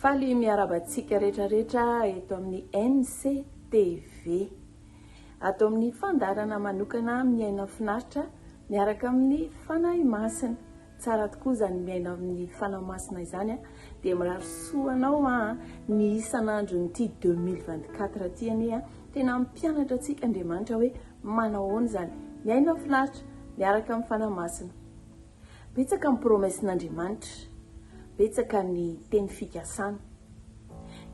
Faly miarahaba antsika rehetra rehetra eto amin'ny MCTV. Ato amin'ny fandaharana manokana miaina finaritra miaraka amin'ny Fanahy Masina. Tsara tokoa izany miaina amin'ny Fanahy Masina izany dia mirary soa anao an ny isan'andron'ity 2024 ity anie an. Tena hampianatra antsika Andriamanitra hoe manao ahoana izany miaina finaritra miaraka amin'ny Fanahy Masina. Betsaka ny promesse-n'Andriamanitra, betsaka ny teny fikasana.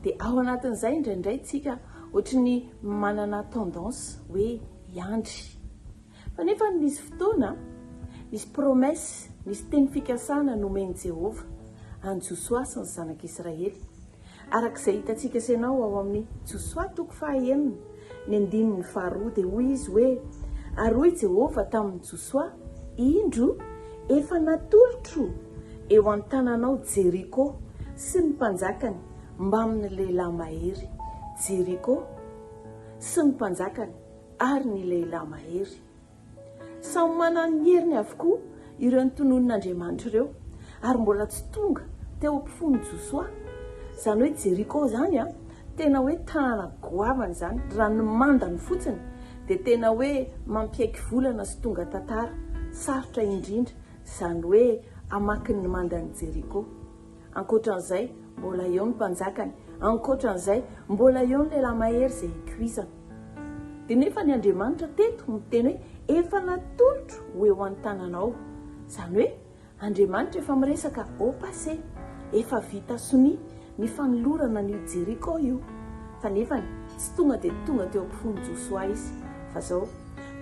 Dia ao anatin'izay indraindray tsika ohatry ny manana tendance hoe hiandry. Fa nefa nisy fotoana, nisy promesse, nisy teny fikasana nomen'i Jehovah an'i Josoa sy ny zanak'Israely. Araka izay hitantsika sy ianao ao amin'ny Josoa toko fahaenina, ny andininy faharoa, dia hoy izy hoe, Ary hoy Jehovah tamin'i Josoa, Indro, efa natolotro eo an-tananao Jeriko sy ny mpanjakany mbamin'ny lehilahy mahery. Jeriko sy ny mpanjakany ary ny lehilahy mahery. Samy manana ny heriny avokoa ireo notononin'Andriamanitra ireo, ary mbola tsy tonga teo am-pofoan'i Josoa. Izany hoe Jeriko izany an, tena hoe tanàna goavana izany, raha ny mandany fotsiny dia tena hoe mampiaiky volana sy tonga tantara, sarotra indrindra izany hoe hamaky ny mandan'i Jeriko. Ankoatran'izay, mbola eo ny mpanjakany. Ankoatran'izay, mbola eo ny lehilahy mahery izay ikoizana. Dia nefa ny Andriamanitra teto miteny hoe efa natolotro ho eo an-tananao. Izany hoe Andriamanitra efa miresaka au passé, efa vita sonia ny fanolorana an'io Jeriko io. Fa nefany tsy tonga dia tonga teo am-pofoan'i Josoa izy. Fa zao,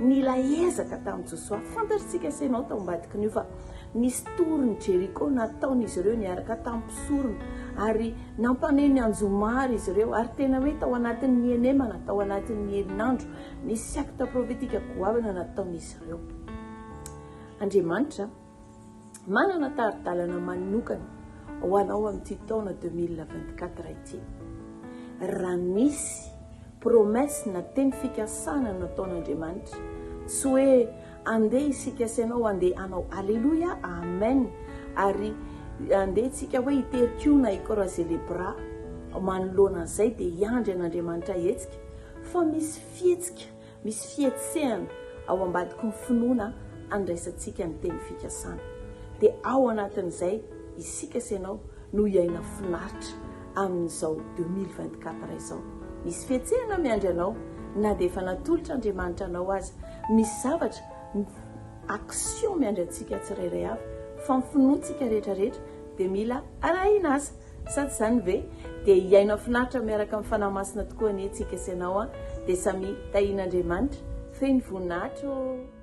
nila ezaka tamin'i Josoa. Fantatr'tsika sy ianao tao ambadikin'io fa nisy torin'i Jeriko nataon'izy ireo niaraka tamin'ny mpisorona ary nampaneno ny anjomara izy ireo ary tena hoe tao anatin'ny henemana, tao anatin'ny herinandro, nisy acte prophétique goavana nataon'izy ireo. Andriamanitra manana tari-dalana manokana ho anao amin'ity taona 2024 ity. Raha nisy promesse na teny fikasana nataon'Andriamanitra, tsy hoe andeha isika sy ianao andeha hanao aleloia, amen, ary andeha isika hoe hitery na hi-croiser les bras manoloana an'izay dia hiandry an'Andriamanitra hihetsika, fa misy fihetsika Misy fihetsehana ao ambadiky ny finoana andraisantsika ny teny fikasana. Dia ao anatin'izay isika sy ianao no hiaina finaritra amin'izao 2024 izao. Misy fihetsehana miandry anao na dia efa natolotr'Andriamanitra anao aza. Misy zavatra, action miandry antsika tsirairay avy fa ny finoantsika rehetra rehetra dia mila arahina asa. Sa tsy izany ve? Dia hiaina finaritra miaraka amin'ny Fanahy Masina tokoa anie tsika sy ianao an! Dia samia tahian'Andriamanitra feno voninahitra ô!